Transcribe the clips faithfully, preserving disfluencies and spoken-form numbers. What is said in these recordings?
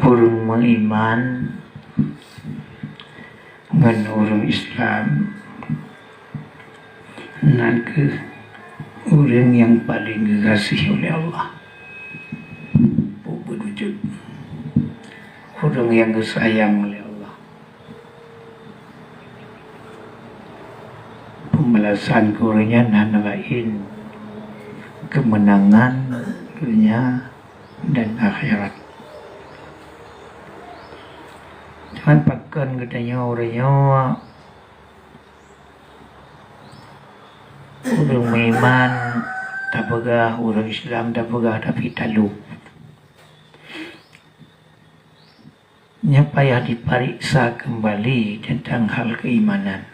Ureuëng meuiman ngon ureuëng Islam na kheueh ureuëng nyang paleng geugaséh uleh Allah. Ureuëng nyang geusayang uleh Allah. Peubalasan keu ureuëng nyan hana laén keumeunangan donya dan akhirat. Cuman pakon geutanyoe ureuëng nyoe ureuëng meuiman tapeugah, ureuëng Islam tapeugah, tapi talu. Nyoe payah dipareksa keumbali teuntang hal keuimanan,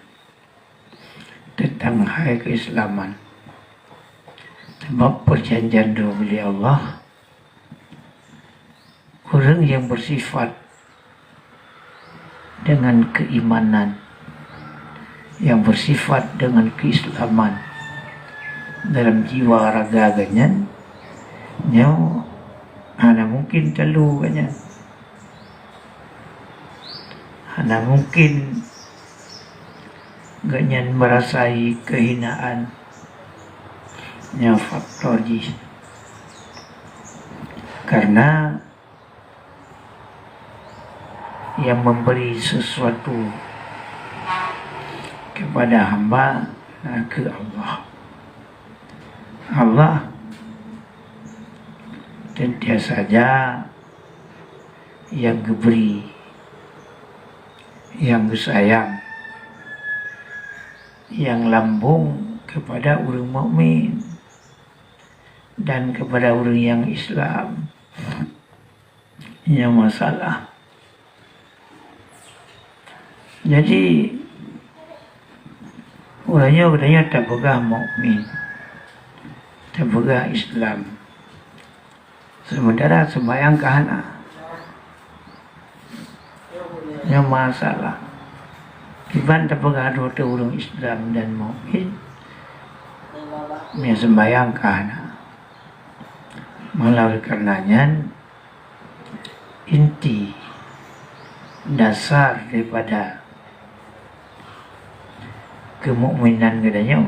teuntang hai keuislaman. Sabab peujanjian droe lé Allah, ureuëng nyang beusifat deungon keuimanan, nyang beusifat deungon keuislaman dalam jiwa raga geuh nyan, nyoe hana mungken talu geuh nyan. Hana mungken geuh nyan meurasai keuhinaan. Nyoe faktor jih. Karena yang memberi sesuatu kepada hamba na kheueh Allah. Allah sentiasa saja yang geubri, yang geusayang, yang lambong kepada ureuëng mukmin dan kepada ureuëng nyang Islam. Nyoe masalah. Jadi, uroe nyoe geutanyoe tapeugah mukmin, tapeugah Islam, sementara seumayang ka hana. Nyoe masalah. Kiban tapeugah droe teuh ureuëng Islam dan mukmin, meunyoe seumayang ka hana. Maka oleh karena nyan, inti dasar daripada keumukminan geutanyoe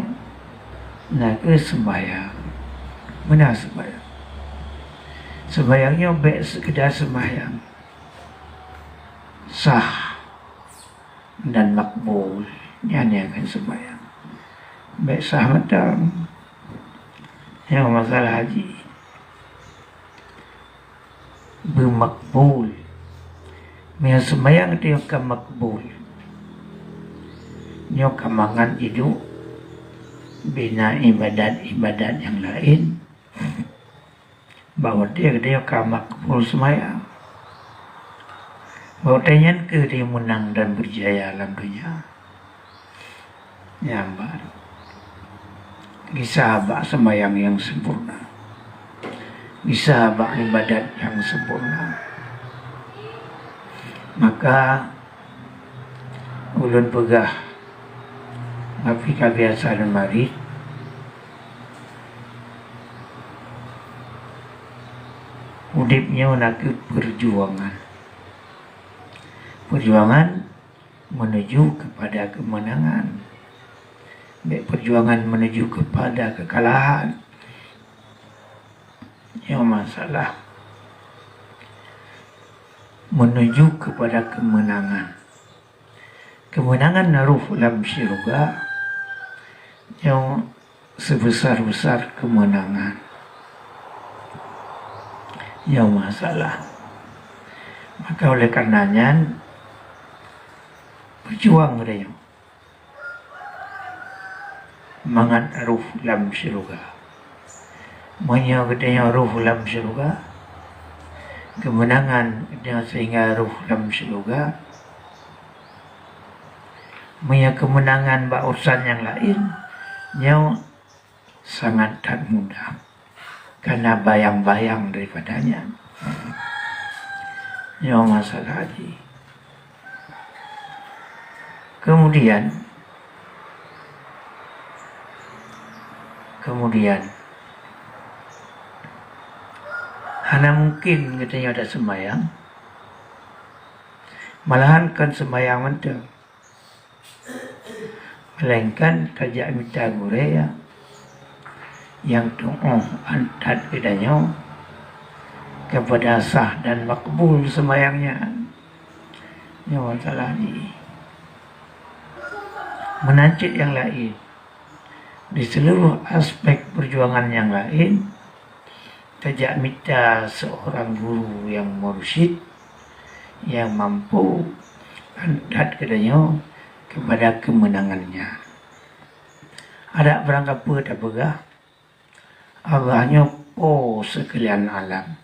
na kheueh seumayang. Meunan seumayang. Seumayang nyoe bék seukeudar seumayang sah dan makbul, nyan nyang kheun seumayang. Bék sah mantong. Nyoe masalah haji. Beumakbul. Meunyoe seumayang teuh ka makbul, nyoe ka mangat iduek bina ibadat-ibadat nyang laén. Bahwa dia, dia ka makbul seumayang. Bahwa dia nyan keuh dia meunang dan berjaya lam dunia. Nyang baru. Gisa bak seumayang nyang sempurna. Gisa bak ibadat nyang sempurna. Maka ulôn peugah, tapi ka biasa lôn marit, udeb nyoe na kheueh peujuangan. Peujuangan menuju kepada kemenangan. Bék peujuangan menuju kepada kekalahan. Nyoe masalah. Menuju kepada kemenangan. Kemenangan na rôh lam syeuruga. Nyoe seubesar-besar kemenangan. Nyoe masalah. Maka oleh karena nyan, peujuang geutanyoe mangat rôh lam syeuruga. Meunyoe geutanyoe rôh lam syeuruga, kemenangan geutanyoe sehingga rôh lam syeuruga, meunyoe kemenangan bak urusan nyang laén, nyoe sangat that mudah, karena bayang-bayang daripada nyan. Nyoe masalah jih. Kemudian, kemudian, hana mungken geutanyoe taseumayang, Malahan kon seumayang mantong, melainkan tajak mita gurée nyang tuoh antat geutanyoe keupada sah dan makbul seumayang nyan. Nyoe masalah jih. Meunan cit nyang laén, di seluruh aspek peujuangan nyang laén, tajak mita seurang guru nyang mursyid, nyang mampu antat geutanyoe keupada keumeunangan nyan. Adak beurangkapeue tapeugah, Allah nyoe Po seukalian alam.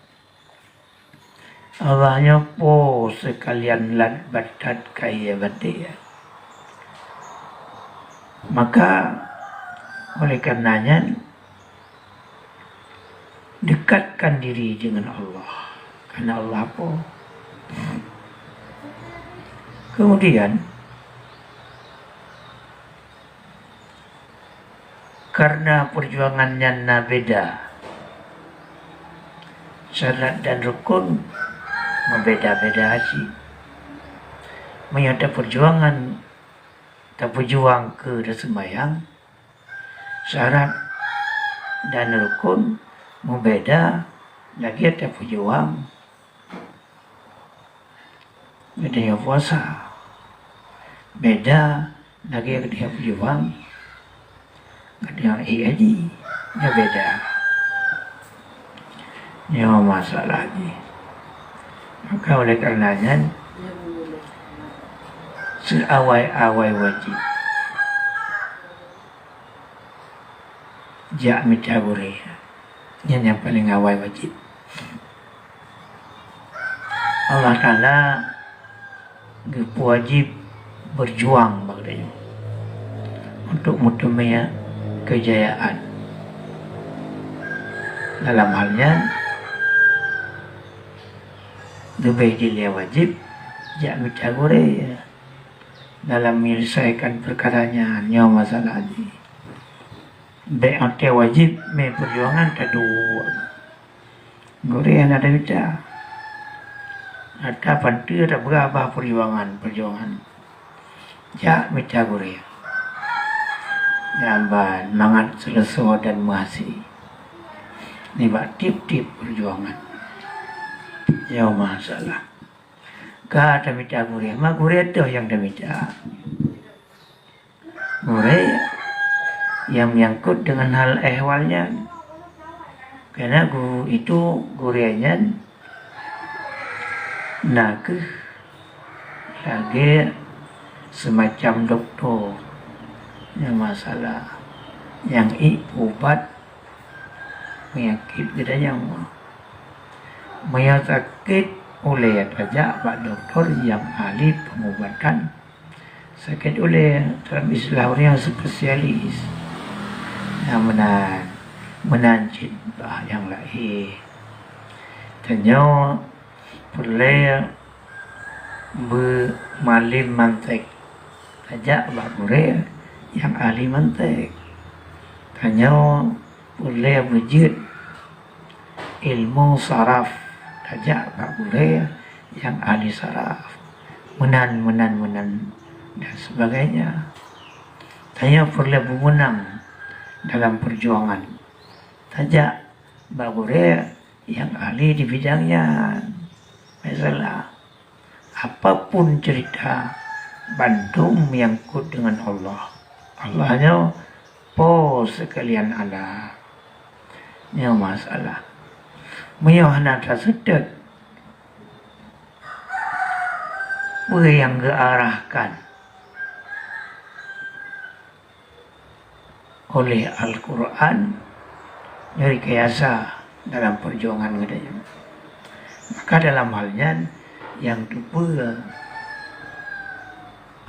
Allah nyoe Po seukalian lat batat kayée batée. Maka, oleh karena nyan, dekatkan diri dengan Allah, karena Allah Po. Kemudian, karena peujuangan nyan na beda, syarat dan rukun meubeda-beda cit. Meunyoe tapeujuangan, tapeujuang keu taseumayang, syarat dan rukun meubeda lagée tapeujuang geutanyoe puasa. Beda lagée geutanyoe peujuang, geutanyoe ék haji. Nyoe beda. Nyoe masalah jih. Maka oleh karena nyan, seuawai-awai wajéb jak mita gurée. Nyan nyang paleng awai wajéb. Allah Taala geupeuwajéb beujuang bak geutanyoe untuk meuteumé keujayaan. Dalam hal nyan, leubeh jih lé wajéb jak mita gurée dalam menyelesaikan peukara nyan. Nyoe masalah jih. Bék até wajéb mé peujuangan taduek. Gurée hana tamita. Ata panteue tabeurabah peujuangan-peujuangan. Jak mita gurée. Nyan ban mangat seuleusoe dan meuhasé nibak tieb-tieb peujuangan. Nyoe masalah. Ka tamita gurée, ma gurée toh nyang tamita. Gurée nyang menyangkut dengan hal ehwal nyan. Karena guru itu, gurée nyan na kheueh lagée seumacam dokto nyang masalah, nyang ék peuubat peunyakét geutanyoe. Meunyoe sakét ulée, tajak bak dokto nyang ahli peungubatan sakét ulée, dalam istilah ureuëng spesialis. Nah, meunan, meunan cit bah nyang laén. Tanyoe peureulée beumalem mantek, tajak bak gurée nyang ahli mantek. Tanyoe peureulée beujeuet ilmu saraf, tajak bak gurée nyang ahli saraf. Meunan, meunan, meunan, dan sebagainya. Tanyoe peureulée beumeunang dalam peujuangan, tajak bak gurée nyang ahli di bidang nyan. Misalnya, apapun cerita, bandum menyangkut dengan Allah. Allah nyoe Po seukalian alam. Nyoe masalah. Meunyoe hana taseutôt peue nyang geuarahkan oleh Al-Qur'an, nyoe rekayasa dalam peujuangan geutanyoe. Maka dalam hal nyan, nyang teupeue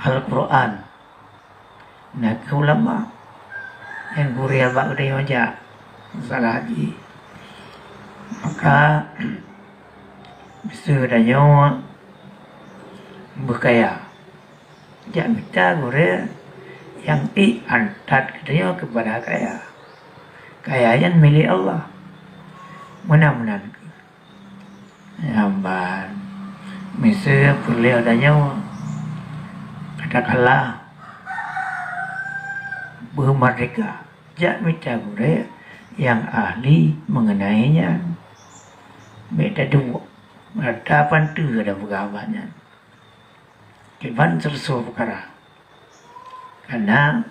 Al-Qur'an, na kheueh ulama nyang gurée bak geutanyoe jak. Masalah jih. Maka, miseue tanyoe beukaya, jak mita gurée nyang ék antat geutanyoe keupada kaya. Kaya nyan milék Allah. Meunan-meunan kheueh. Nyan ban. Miseue peureulée geutanyoe katakanlah beumeurdeka, jak mita gurée nyang ahli mengenai nyan. Bék taduek, tapanteue dan peugah bak nyan. Kiban seuleusoi peukara. Karena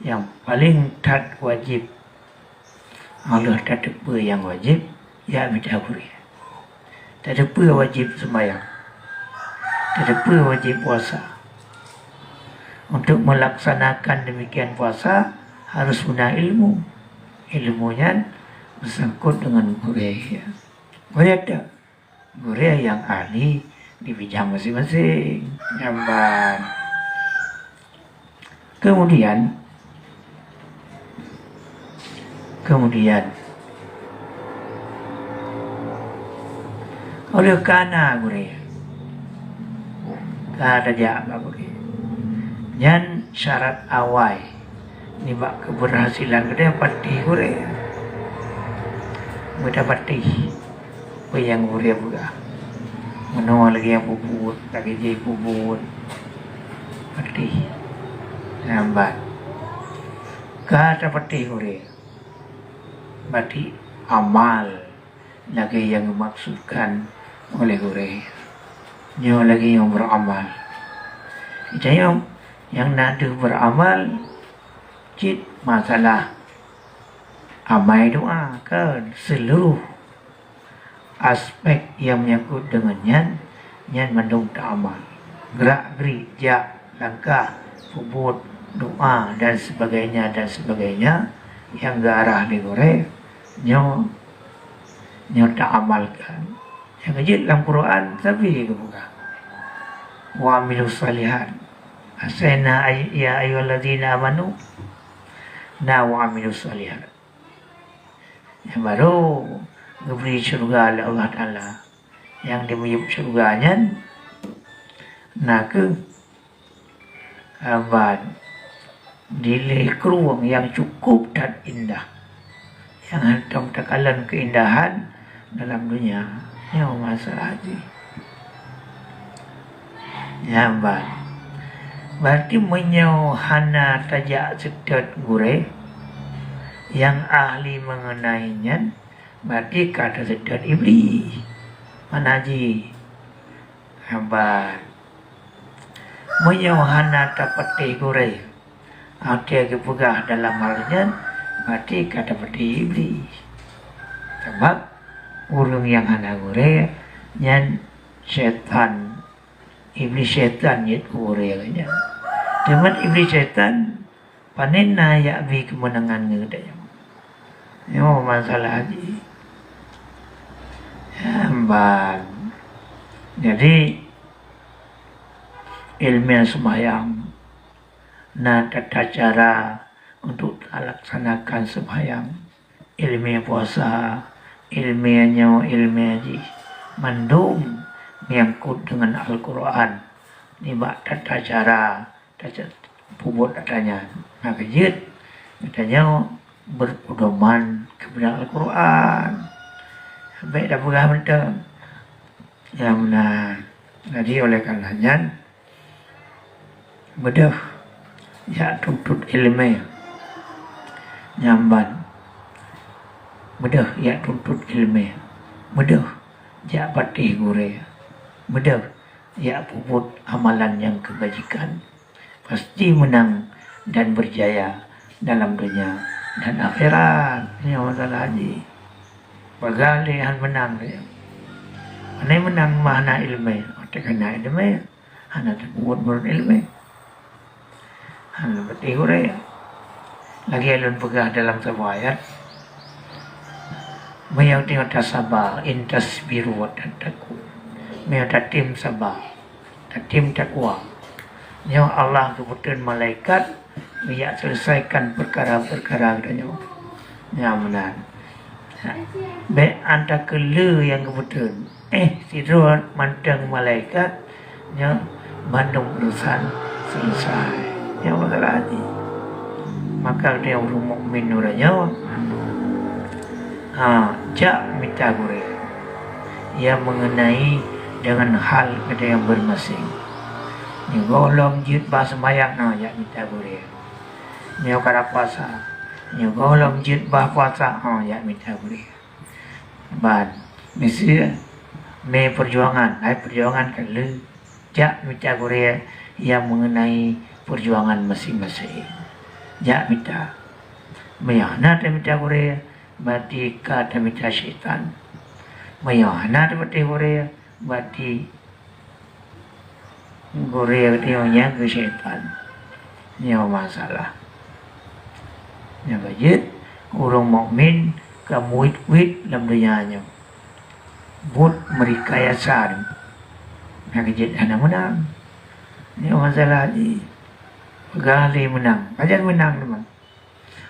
nyang paleng that wajéb, óh lheueh tateupeue nyang wajéb, ya mita gurée. Tateupeue wajéb seumayang, tateupeue wajéb puasa. Untuk melaksanakan demikian puasa harus guna ilmu. Ilmu nyan beusangkot dengan gurée. Gurée tak? Gurée nyang ahli di bidang maséng-maséng. Nyan ban. Kemudian, kemudian, óh lheueh ka na gurée, ka tajak bak gurée. Nyan syarat awai nibak keberhasilan geutanyoe, patéh gurée. Beutapatéh peue nyang gurée peugah. Meunoe lagée nyang peubuet, lagée jih peubuet. Patéh. Nyan ban. Ka tapatéh gurée, berarti amal lagée nyang geumaksudkan oleh gurée. Nyoe lagée nyang beuramal. Geutanyoe nyang na deuh beuramal cit masalah amai doa, kan? Seuluruh aspek nyang menyangkut deungon nyan, nyan mandum taamal. Gerak-gerik, jak, langkah, peubuet, doa, dan sebagainya, dan sebagainya, nyang geuarah lé gurée, nyoe, nyoe taamalkan. Nyang jeuet lam Quran, sabe geupeugah, "Wa amilus shalihat." Asai na ay-, "Ya ayyuhalladzina amanu", na "Wa amilus shalihat". Nyang barô geubri syeuruga lé Allah Taala. Nyang dimiyueb syeuruga nyan na kheueh, a, ban dilée krueng nyang cukup that indah, nyang hántom takalon keuindahan dalam donya. Nyoe masalah jih. Nyan ban. Berarti meunyoe hana tajak seutôt gurée nyang ahli mengenai nyan, berarti ka taseutôt Iblih. Mana jih? Nyan ban. Meunyoe hana tapatéh gurée, watée geupeugah dalam hal nyan, berarti ka tapatéh Iblih. Sabab ureuëng nyang hana gurée nyan syaitan, Iblih syaitan jeuet keu gurée nyan. Teuma Iblih syaitan pané na jak bi keumeunangan ngon geutanyoe. Nyoe masalah jih. Nyan ban. Jadi, ileumèe seumayang, na tata cara untuk talaksanakan seumayang, ileumèe puasa, ileumèe nyoe, ileumèe jih, mandum menyangkut dengan Al-Qur'an. Nibak tata cara, tata peubuet ata nyan, na keuh jeuet geutanyoe berpedoman kepada Al-Qur'an. Bèk tapeugah mantong. Nyang meunan. Jadi, oleh karena nyan, beudôh jak tuntot ileumèe. Nyan ban. Beudôh jak tuntot ileumèe. Beudôh jak patéh gurée. Beudôh jak peubuet amalan nyang keubajikan. Pasti menang dan berjaya dalam dunia dan akhirat. Nyoe masalah jih. Peugah lé han meunang lé. Pane meunang ma hana ileumèe, watèe ka na ileumèe, hana tapeubuet meunurot ileumèe. Hana patéh gurée. Lagèe lôn peugah dalam saboh ayat, meunyoe tanyoe tasaba, in tasbiru wa tattaqu. Meunyoe tatem saba, tatem takwa. Nyoe Allah geupeutheun malaikat geujak seuleusaikan peukara-peukara geutanyoe. Nyan meunan. Bèk atra keu lé nyang geupeutheun. Eh, sidroe mantong malaikat nyoe bandum urusan seuleusai. Nyoe masalah jih. Maka geutanyoe ureueng mukmin uroe nyoe, ha, jak mita gurée nyang mengenai dengan hal geutanyoe beureumaséng. Nyoe gohlom jeuet bah seumayang, ha, jak mita gurée. Nyoe ka puasa, nyoe gohlom jeuet bah puasa, ha, jak mita gurée. Ban, miseue mé peujuangan, hai peujuangan ka lheueh, jak mita gurée nyang meungeunai peujuangan maséng-maséng. Jak mita. Meunyoe hana tamita gurée, berarti ka tamita syaitan. Meunyoe hana tamita gurée, berarti gurée nyoe nyang keu syaitan. Nyoe masalah. Nyang ka jeuet, ureuëng mukmin ka meuwit-wit lam donya nyoe. Buet meurekayasa. Nyang ka jeuet hana meunang. Nyoe masalah jih. Peugah lé meunang. Pajan meunang teuma?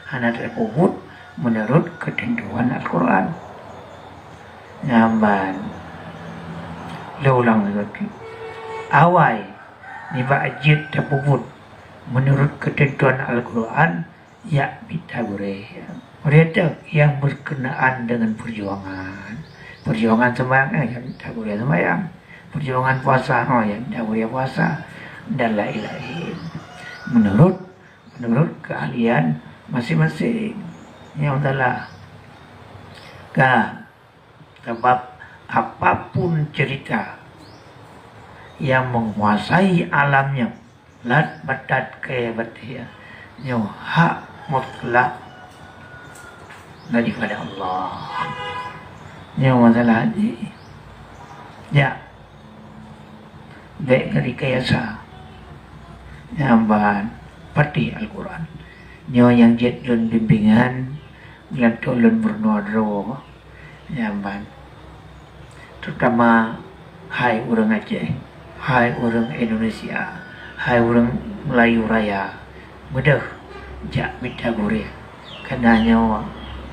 Hana tapeubuet meunurot keuteuntuan Al-Qur'an. Nyan ban. Lôn ulang lagi. Awai nibak jeuet tapeubuet meunurot keuteuntuan Al-Qur'an, jak mita gurée. Gurée teuh nyang beurkeunaan deungon peujuangan. Peujuangan seumayang, eh, jak mita gurée seumayang. Peujuangan puasa, oh, jak mita gurée puasa. Dan laén-laén. Meunurot meunurot keuahlian maséng-maséng. Nyoe masalah. Ka, sabab apapun ceurita nyang meunguasai alam nyoe, lat batat keu baté, nyoe hak mutlak daripada Allah. Nyoe masalah jih. Ya. Bék meurekayasa. Nyan ban patéh Al-Qur'an. Nyoe nyang jeuet lôn bimbingan, lôn meurunoe droe. Nyan ban. Terutama hai ureuëng Aceh, hai ureuëng Indonesia, hai ureuëng Melayu Raya. Beudôh, jak mita gurée. Kareuna nyoe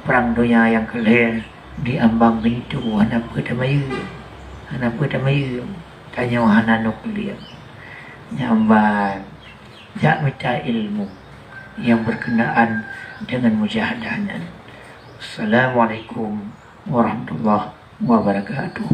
prang donya nyang keu lhée di ambang pintoe hana peue tamayeueng. Hana peue tamayeueng. Tanyoe hana nuklir. Nyan ban, jak mita ilmu nyang beurkeunaan deungon mujahadah nyan. Assalamualaikum warahmatullahi wabarakatuh.